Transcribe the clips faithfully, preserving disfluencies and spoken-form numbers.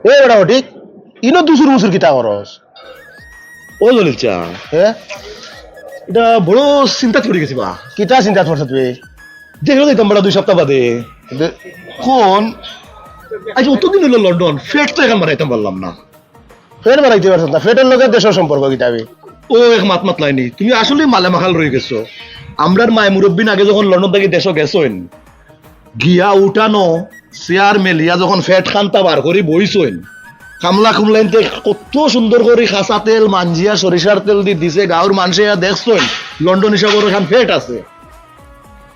এ বেটা ফটিক, ইনো দুসুর মুসুর কিতা করস? ও জলিল চা, হ্যাঁ, এটা বড় চিন্তাত পড়ি গেছি বা। কিতা চিন্তাত পড়ছস তুই? দেখলো যাইতাম বেটা দুই সপ্তাহ বাদে। দে- কোন আজ অতদিন হইলো লন্ডন, ফেট তো এখন বানাইতাম পারলাম না। ফেট বানাইতে পারছস না, ফেটর লগে দেশর সম্পর্ক কিতা বে? ও এক মাত মাতলায়নি, তুমি আসলে মালে মাখাল রই গেছো। আমরার মায় মুরব্বিন আগে যখন লন্ডন থাকি দেশো গেছইন, গিয়া উঠানো চেয়ার মেলিয়া যখন ফেট খান্তা বার করি বইছইন, কামলা কুমলাইনতে কত সুন্দর করি খাসা তেল মাঞ্জিয়া সরিষার তেল দি দিছে, গাঁওর মানষে ইয়া দেখছইন লন্ডন হিসাবর এখান ফেট আছে।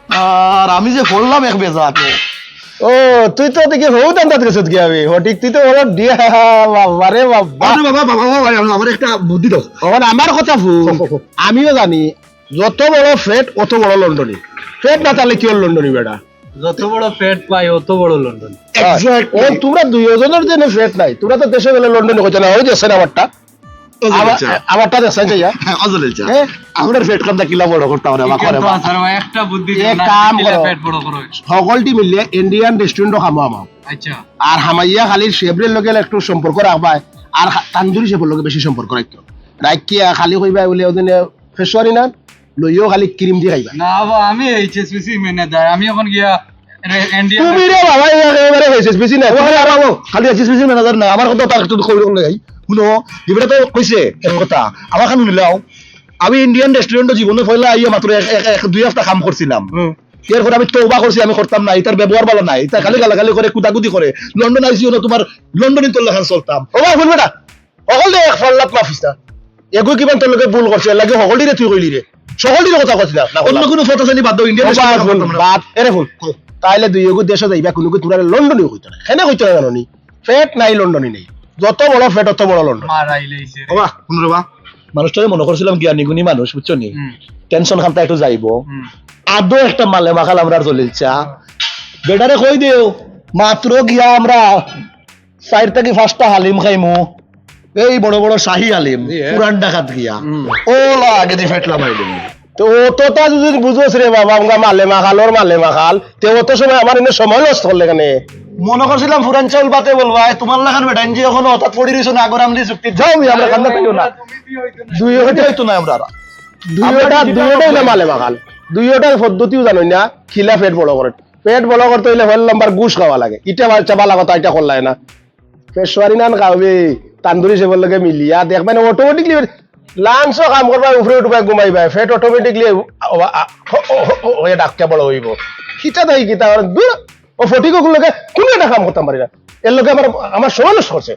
আর আমি যে পড়লাম এক বেজাতে। ও, তুই তো দেখি হউ দান্দাত গেছত গিয়া বে ফটিক, তুই তো বড় ডিয়া, বাবা রে বাবা। আরে বাবা, বাবা, বাবা, বাবা, আমার একটা বুদ্ধি দাও। এখন আমার কথা ভুল, আমিও জানি, যত বড় ফেট অত বড় লন্ডনি। ফেট না থাকলে কি অর লন্ডনি বেটা? যত বড় ফেট পাই অত বড় লন্ডন। Exactly। ও, তোমরা দুইজনর যে ফেট নাই, তোমরা তো দেশো গেলে লন্ডনি কইতা না, ওই দেখছইন আমারটা। ও জলিল আমার- চা। আমারটা দেখছইন চাইয়া। হ্যাঁ, ও জলিল চা। হ্যাঁ? আমরা ফেট খান্তা কিলা বড় করতাম রে, বাবা কিন্তু রে বাবা। আসার ভাই একটা বুদ্ধি এক দিও না, কাম কিলা করো। ফেট বড় করো। হকলটি মিলিয়া ইন্ডিয়ান রেস্টুরেন্টও খামো আমাও। আচ্ছা। আর হামাইয়া খালি শেফর লগে একটু সম্পর্ক রাখবায়, আর খা- তান্দুরি শেফর লগে বেশি সম্পর্ক রাখতো। রাখিয়া খালি কইবা বলে ওদিনে ফেসওয়ারি না, লইও খালি ক্রিম দি খাইবা। না বাবা, আমি এইচএসবিসি ম্যানেজার, আমি এখন গিয়া রে- ইন্ডিয়া তুমি রে বাবা, এই একেবারে এইচএসবিসি না, তুমি আর বাবু। খালি এইচএসবিসি ম্যানেজার না, আমার কথা তার একটু কই রকম নাই। শুনো, এবারে তো কইছে এক কথা, আমার খান নিলাও। আমি ইন্ডিয়ান রেস্টুরেন্টও জীবনে পয়লা আইয়া মাত্র এক, এক, এক দুই হপ্তাহ কাম করছিলাম। এরপর আমি তওবা করছি, আমি করতাম না, ইতার ব্যবহার ভালা নাই, ইতা খালি গালাগালি করে, কুদাকুদি করে। লন্ডন আইছি না, তোমার লন্ডনি তোর লাখান চলতাম। ও ভাই, শুনবে না, হকলটি এক ফাল্লাত মাফিস না। এগু কিমান তোর লগে ভুল করছে, এর লাগি হকলটিরে তুই কইলি রে, সকলটির কথা কইস না, না অন্য কোনো ফটো জানি বাদ দাও, ইন্ডিয়ান ও বাবা, রেস্টুরেন্ট শুন, করতাম না। বাদ, এরে শুন। তাইলে দুই এগু দেশো যাইবা, কোনো কি তোরা লন্ডনি কইতো না, কেনে কইতো না জানো নি? ফেট নাই, লন্ডনি নাই। যত বড় ফেট, অত বড় লন্ডন। মারাই লইছে। বাবা, শুনো রে বা, মানুষটারে মনে করছিলাম জ্ঞানী গুণী মানুষ, বুঝছো নি? হুম, টেনশন খান্তা একটু যাইবো। হুম। আদৌ একটা মালে মাখাল আমরার জলিল চা। বেটারে কই দেও, মাত্র গিয়া আমরা চাইর থাকি পাঁচটা হালিম খাইমু, এই বড় বড় শাহী হালিম, জি, হ্যাঁ। পুরান ঢাকাত গিয়া। হুম। ওলা আগে দি ফেট লামাই দিমু। তো অতটা যদি বুঝোস রে বাবা, আমরা মালে মাখালর মালে মাখাল, তে অত সময় আমার এনে সময় নষ্ট করলে কেনে? মনে করছিলাম পুরান চাউল বাতে বলবা, এ তোমার লাখান বেটাইন যে এখন হঠাৎ পড়ি রইছো না, আগর আমলি চুক্তি যাও, মি আমরা কান্দা পাইও না। দুই ওটা, হইতো না আমরা। দুই ওটা, দুই ওটাই না মালে মাখাল, দুই ওটার পদ্ধতিও জানো না, খিলা ফেট বড় করে। ফেট বড় করতে হইলে ফেট লম্বার ঘুষ খাওয়া লাগে, ইটা বাচ্চা বালা কথা, ইটা করলাই না। ফেট সোয়ারি নান খাওয়াবে, তান্দুরি শেফর লগে মিলিয়া দেখবেন অটোমেটিকলি লাঞ্চও কাম করবা, উপরে উঠবা, ঘুমাইবা, ফেট অটোমেটিকলি হয়ে ডাকটা বড় হইব। কিতা দেয় কিতা, আর দূর, ও ফটিক ওগুলো লগে কোনো একটা কাম করতাম পারি না, এর লগে আমার, আমার সময় নষ্ট করছে।